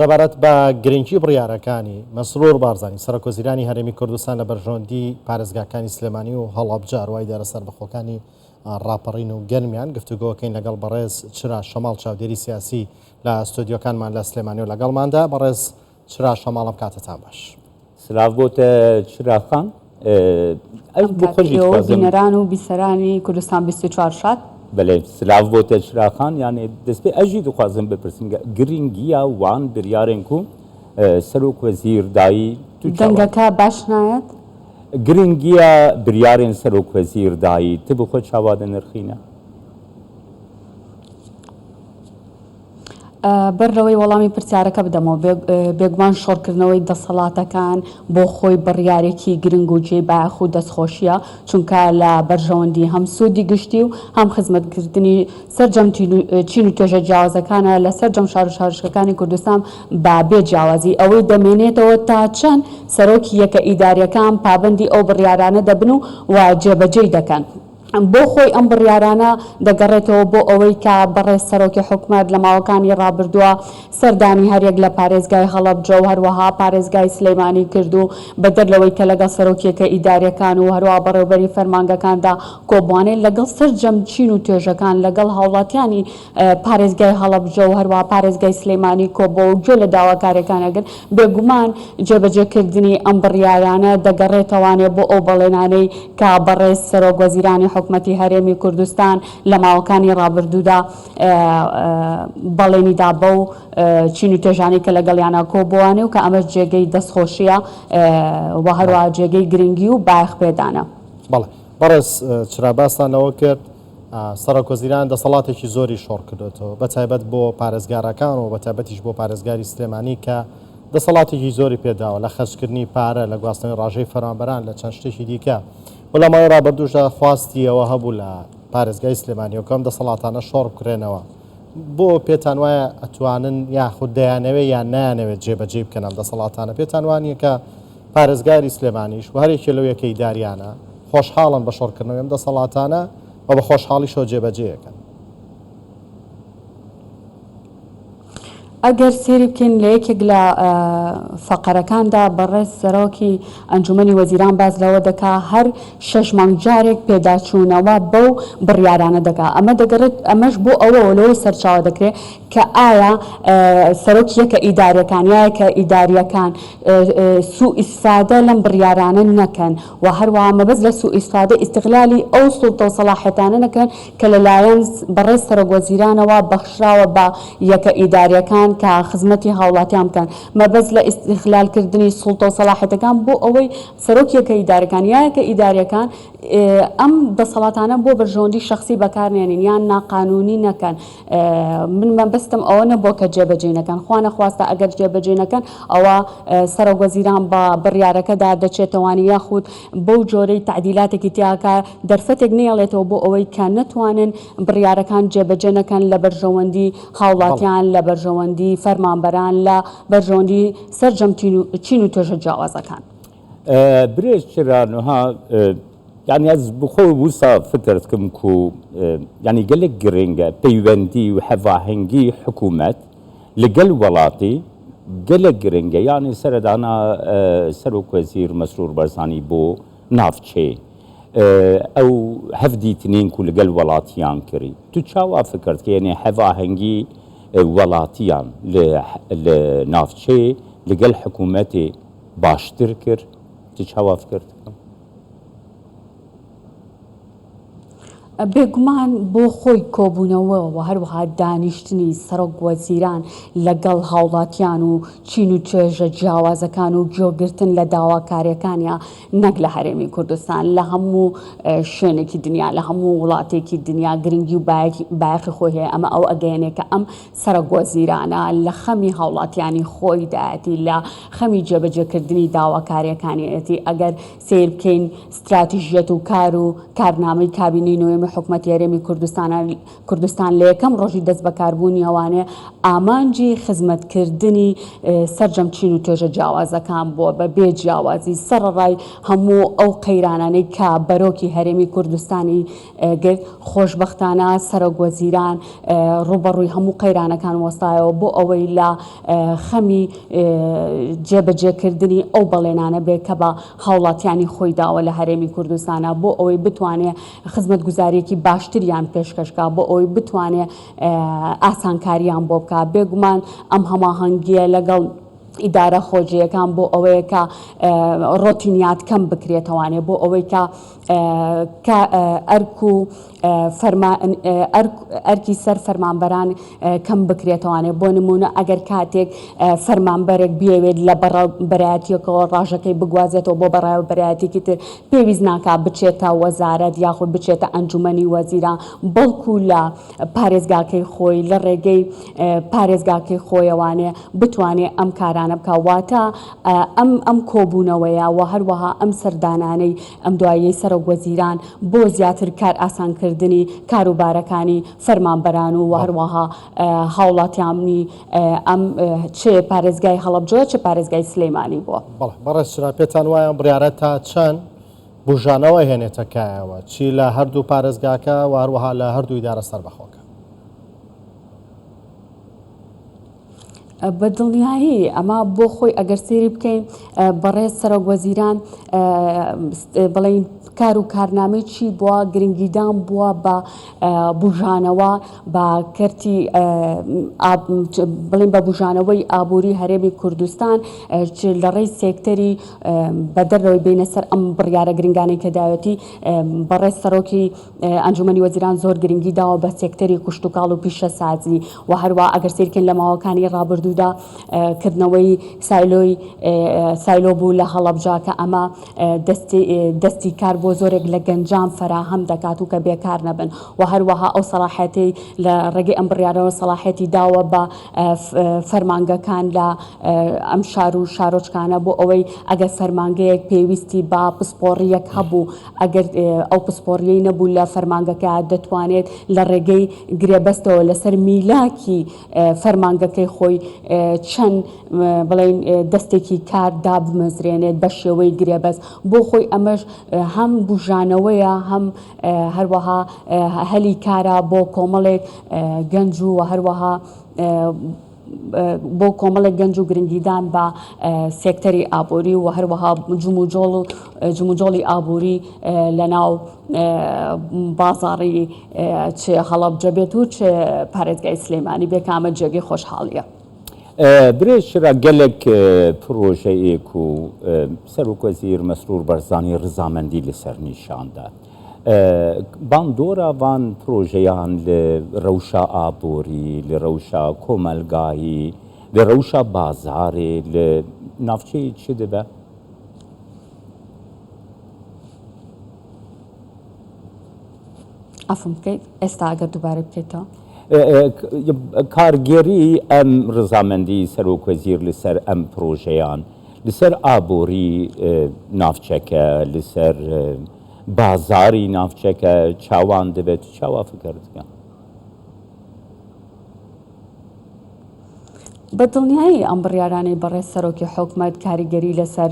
سەبارەت بە گرنگی بڕیارەکانی مەسرور بارزانی سەرۆکوەزیرانی هەرێمی کوردستان لە بەرژەوەندی پارێزگاکانی سلێمانی و هەڵەبجە هەروە ئیدارە سەربەخۆکانی ڕاپەڕین و گەرمیان گفتوگۆکەین لەگەڵ بەڕێز چرا شەماڵ چاودێری سیاسی لە ستۆدیۆکانمان لە سلێمانی و لەگەڵماندا بەڕێز چرا شەماڵ ئەم کاتەتان باش. سلاڤ بۆ تە چرا خان. ئەز ئەم بۆ کاتی خۆ ژی ئێوە و دخوازم. بینەران و بیسەرانی کوردستان 24 شاد. بەلێ سلاڤ بۆ تە چرا خان یانێ دەست پێ ئەز ژی دخوازم بپرسم گە گرینگیا وان بریارێن کو سەرۆک وەزیر دایی تو چاوا دەنگەکە باش نایەت؟ گرینگیا بریارێن سەرۆک وەزیر دایی تو بخۆ چاوا دنرخینە؟ بەر لەوەی وەڵامی پرسیارەکە بدەمەوە، بێگومان شۆڕکردنەوەی دەسەڵاتەکان بۆ خۆی بڕیارێکی گرنگ و جێی بایەخ و دەستخۆشییە، چونکە لە بەرژەوەندی هەم سوودی گشتی و هەم خزمەتکردنی سەرجەم چین و توێژە جیاوازەکانە لە سەرجەم شار و شارۆچکەکانی کوردستان بە بێ جیاوازی. ئەوەی دەمێنێتەوە تا چەند سەرۆکی یەکە ئیدارییەکان پابەندی ئەو بڕیارانە دەبن و جێبەجێی دەکەن. بۆ خۆی ئەم بڕیارانە دەگەڕێتەوە بۆ ئەوەی کە بەڕێز سەرۆکی حکومەت لە ماوەکانی ڕابردووە سەردانی هەریەک لە پارێزگای هەڵەبجە و هەروەها پارێزگای سلیمانی کرد و بەدەر لەوەی کە لەگەڵ سەرۆکیەکە ئیداریەکان و هەروەها بەڕێوبەری فەرمانگەکاندا کۆبوانێ لەگەڵ سەرجەم چین و توێژەکان لەگەڵ هاوڵاتیانی پارێزگای هەڵەبجە و هەروەها پارێزگای سلێمانی کۆبۆوە و گوێ لە داواکاریەکان ئەگرن، بێگومان جێبەجێکردنی ئەم بڕیارانە دەگەڕێتەوانێ بۆ ئەو بەڵێنانەی کە بەڕێز سەرۆک وەزیرانی حکومەتی هەرێمی کوردستان لە ماوەکانی ڕابردوودا بەڵێنی دا بەو چین و توێژانەی کە لەگەڵیانا کۆبۆوانێ و کە ئەمەش جێگەی دەستخۆشیە و هەروەها جێگەی گرنگی و بایەخ پێدانە. بەڵێ بەڕێز چرا باستان لەوە کرد سەرۆکوەزیران دەسەڵاتێکی زۆری شۆڕ کردۆتەوە بە تایبەت بۆ پارێزگارەکان و بە تایبەتیش بۆ پارێزگاری سلێمانی کە دەسەڵاتێکی زۆری پێداوە لە خەرجکردنی پارە لە گواستنەوەی ڕاژەی فەرمانبەران لە چەند شتێکی دیکە و لە ماوەی ڕابردووشدا خواستی ئەوە هەبوو لە پارێزگای سلێمانی و کەم دەسەڵاتانە شۆڕ بکرێنەوە بۆ پێتان وایە ئەتوانن یاخود دەیانەوێت یان نایانەوێت جێبەجێی بکەن ئەم دەسەڵاتانە پێتان وانییە کە پارێزگاری سلێمانیش و هەر یەکێ لەو یەکە ئیداریانە خۆشحاڵن بە شۆڕکردنەوەی ئەم دەسەڵاتانە و بە خۆشحاڵیشەوە جێبەجێیەکەن. ئەگەر سەیری بکەین لە یەکێک لە فەقەرەکاندا بەڕێز سەرۆکی ئەنجومەنی وەزیران باس لەوە دەکا هەر شەش مانگ جارێک پێداچوونەوە بەو بڕیارانە دەکا ئەمە دەگەڕێت ئەمەش بۆ ئەوەوە لەوە سەرچاوە دەکرێت کە ئایا سەرۆکی یەکە ئیداریەکان یا یەکە ئیداریەکان سوئیسفادە لەم بڕیارانە نەکەن و هەروەها مەبەست لە سوئیسفادە ئیستغلالی ئەو سوڵتە و سەڵاحیەتانە نەکەن کە لە لایەن بەڕێز سەرۆک وەزیرانەوە بەخشراوە بە یەکە ئیداریەکان کە خزمەتی هاوڵاتیان بکەن مەبەست لە ئیستغلال کردنی سوڵتە و سەڵاحیەتەکان بۆ ئەوەی سەرۆکی یەکە ئیدارەکان یا یەکە ئیداریەکان ئەم دەسەڵاتانە بۆ بەرژەوەندی شەخسی بەکارنێنین یان ناقانونی نەکەن من مەبەستم ئەوە نەبووە کە جێبەجێی نەکەن، خوا نەخواستە ئەگەر جێبەجێ نەکەن ئەوا سەرۆک وەزیران بە بڕیارەکەدا دەچێتەوانی یاخود بەو جۆرەی تەعدیلاتێکی تیاکا دەرفەتێک نەیەڵێتەوە بۆ ئەوەی کە نەتوانن بڕیارەکان جێبەجێ نەکەن لە بەرژەوەندی هاوڵاتیان لە بەرژەوەندی فەرمانبەران لە بەرژەوەندی سەرجەم چین و توێژە جیاوازەکان. برێز چرا نها یانی ئەز بخۆ وسا فکر دکم کو یانی گەلێک گرنگە پەیوەندی و هەڤاهەنگی حکوومەت لەگەل وەڵاتی گەلێک گرنگە یانی سەردانا سەرۆک وەزیر مەسرور بەرزانی بۆ ناوچێ ئەو هەڤدیتنین کو لەگەل وەڵاتیان کری تو چاوا فکر دکە یانی هەڤاهەنگی وەڵاتیان لە ناوچێ لەگەل حکوومەتێ باشتر کرد تو چاوا فکر دکە؟ بێگومان بۆ خۆی کۆبوونەوە و هەروەها دانیشتنی سەرۆک وەزیران لەگەڵ هاوڵاتیان و چین و توێژە جیاوازەکان و گوێگرتن لە داواکاریەکانیا نەک لە هەرێمی کوردستان لە هەموو شوێنێکی دنیا لە هەموو وڵاتێکی دنیا گرنگی و بایەخی خۆی هەیە ئەمە ئەو ئەگەیەنێ کە ئەم سەرۆک وەزیرانە لە خەمی هاوڵاتیانی خۆیدایەتی لە خەمی جێبەجێکردنی داواکاریەکانیەتی ئەگەر سەیر بکەین ستراتیژیەت و کار و کارنامەی کابینەی نۆیەمی. حکومەتی هەرێمی کوردستانە کوردستان لە یەکەم ڕۆژی دەستبەکاربوونیەوانێ ئامانجی خزمەتکردنی سەرجەم چین و توێژە جیاوازەکان بووە بە بێ جیاوازی سەڕەڕای هەموو ئەو قەیرانانەی کە بەرۆکی هەرێمی کوردستانی گرت، خۆشبەختانە سەرۆک وەزیران ڕووبەڕووی هەموو قەیرانەکان وەستایەوە بۆ ئەوەی لە خەمی جێبەجێکردنی ئەو بەڵێنانە بێت کە بە هاوڵاتیانی خۆی داوە لە هەرێمی کوردستانا بۆ ئەوەی بتوانێ خزمەتگوزارییەکی باشتریان پێشکەش کا بۆ ئەوەی بتوانێ ئاسانکارییان بۆ بکا بێگومان ئەم هەماهەنگییە لەگەڵ ئیدارە خۆجێیەکان بۆ ئەوەیە کە ڕۆتینیات کەم بکرێتەوانێ بۆ ئەوەی کە کە ئەرک و ئەرکی سەر فەرمانبەران کەم بکرێتەوانێ بۆ نمونە ئەگەر کاتێک فەرمانبەرێک بیەوێت لە بەڕێوەبەرایەتیەکەوە ڕاژەکەی بگوازێتەوە بۆ بەڕێوەبەرایەتیەکی تر پێویست ناکا بچێتە وەزارەت یاخود بچێتە ئەنجومەنی وەزیران بەڵکو لە پارێزگاکەی خۆی لە ڕێگەی پارێزگاکەی خۆیەوانێ بتوانێ ئەم کارانە بکا واتە ئەم ئەم کۆبوونەوەیە و هەروەها ئەم سەردانانەی ئەم دواییەی سەرۆک وەزیران بۆ زیاتر کار ئاسانکردنی کاروبارەکانی فەرمانبەران و هەروەها هاوڵاتیانی ئەم چ پارێزگای هەڵەبجە چ پارێزگای سلێمانی بووە. بەڵێ بەڕێز چرا پێتان وایە ئەم بڕیارە تا چەند بوژانەوە هێنێتە کایەوە چی لە هەردوو پارێزگاکە و هەروەها لە هەردوو ئیدارە سەربەخۆکە؟ بە دڵنیایی ئەمە بۆ خۆی ئەگەر سەیری بکەین بەڕێز سەرۆک وەزیران بڵین کار و کارنامەی چی بووە گرنگیدان بووە بە بژانەوە بە کەرتی بڵین بە بژانەوەی ئابووری هەرێمی کوردستان لە ڕێی سێکتەری بەدەر لەوەی بینە سەر ئەم بڕیارە گرنگانەی کە داوێتی بەڕێز سەرۆکی ئەنجومەنی وەزیران زۆر گرنگی داوە بە سێکتەری کشتوکاڵ و پیشەسازی و هەروا ئەگەر سەیرکەین لە ماوەکانی ڕابردوودا کردنەوەی سایلۆی سایلۆ بوو لە هەڵەبجە کە ئەمە دەستی دەستی کار بۆ زۆرێک لە گەنجان فەراهەم دەکات و کە بێکار نەبن و هەروەها ئەو سەڵاحەتەی لە ڕێگەی ئەم بڕیارەوە سەڵاحەتی داوە بە فەرمانگەکان لە ئەم شار و شارۆچکانە بۆ ئەوەی ئەگەر فەرمانگەیەک پێویستی بە پسپۆڕیەک هەبوو ئەگەر ئەو پسپۆڕیەی نەبوو لە فەرمانگەکە دەتوانێت لە ڕێگەی گرێبەستەوە لەسەر میلاکی فەرمانگەکەی خۆی چەند بڵێین دەستێکی کار دابمەزرێنێت بە شێوەی گرێبەست بۆ خۆی ئەمەش هەم بوژانەوەیە هەم هەروەها هەلی کارە بۆ کۆمەڵێک گەنج و هەروەها بۆ کۆمەڵێک گەنج و گرنگیدان بە سێکتەری ئابووری و هەروەها جموجۆڵ و جموجۆڵی ئابووری لە ناو بازاڕی چ هەڵەبجە بێت و چ پارێزگای سلێمانی بێ کە ئەمە جێگەی خۆشحاڵییە. برێ چرا گەلەک پرۆژەیەک و سەرۆکوەزیر مەسرور بەرزانی رزامەندی لەسەر نیشاندا. باندۆرا ڤان پرۆژەیان لە رەوشا ئابۆری، لە رەوشا کۆمەلگایی، لە رەوشا بازارێ لە ناوچەی چ دبە؟ عەفوم بکەیت ئێستا ئەگەر دووبارەی بکەیتەوە. کارگێری ئەم رزامەندی سەرۆکوەزیر لەسەر ئەم پرۆژەیان لەسەر ئابۆری ناوچەکە، لەسەر بازاری ناوچەکە چاوان دەبێت چاوا فکر دکەن؟ بە دڵنیایی ئەم بڕیارانەی بەڕێز سەرۆکی حکومەت کاریگەری لەسەر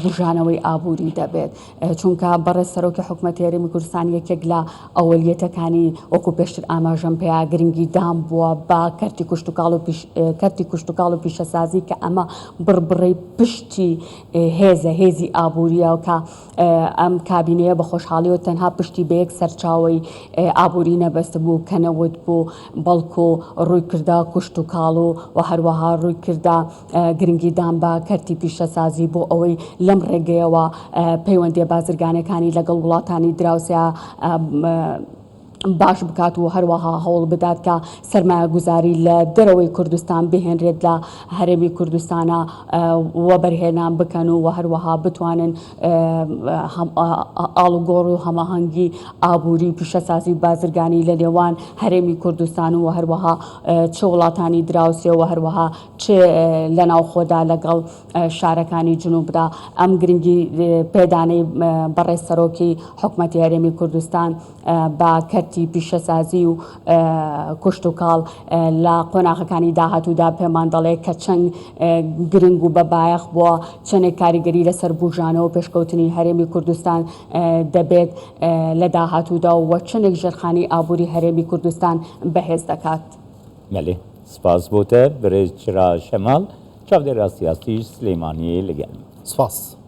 بوژانەوەی ئابووری دەبێت چونکە بەڕێز سەرۆکی حکومەتی هەرێمی کوردستان یەکێک لە ئەوەلیەتەکانی وەکو پێشتر ئاماژەم پێیا گرنگی دان بووە بە کەرتی کشتوکاڵ و کەرتی کشتوکاڵ و پیشەسازی کە ئەمە بڕبڕەی پشتی هێزە هێزی ئابووریە کە ئەم کابینەیە بە خۆشحاڵیەوە تەنها پشتی بە یەک سەرچاوەی ئابووری نەبەستبوو کە نەوت بوو، بەڵکو ڕووی کردە کوشتوکاڵ و و هەروەها ڕووی کردە گرنگیدان بە کەرتی پیشەسازی بۆ ئەوەی لەم ڕێگەیەوە پەیوەندیە بازرگانیەکانی لەگەڵ وڵاتانی دراوسێ. باش بکات و هەروەها هەوڵ بدات کە سەرمایەگوزاری لە دەرەوەی کوردستان بهێنرێت لە هەرێمی کوردستانە وەبەرهێنان بکەن و هەروەها بتوانن ئاڵوگۆڕ و هەماهەنگی ئابووری و پیشەسازی و بازرگانی لە نێوان هەرێمی کوردستان و هەروەها چ وڵاتانی دراوسێ و هەروەها چ لە ناوخۆدا لەگەڵ شارەکانی جنوبدا ئەم گرنگی پێدانەی بەڕێز سەرۆکی حکومەتی هەرێمی کوردستان بە کەرتی پیشەسازی و کشتوکاڵ لە قۆناغەکانی داهاتوودا پێمان دەڵێ کە چەند گرنگ و بە بایەخ بووە، چەندێک کاریگەری لەسەر بوژانەوە و پێشکەوتنی هەرێمی کوردستان دەبێت لە داهاتوودا و چەندێک ژێرخانی ئابووری هەرێمی کوردستان بەهێز دەکات. بەلێ سپاس بۆ تە برێز چرا شەماڵ چاودێرا سیاسی سلێمانیێ لەگەل. سپاس.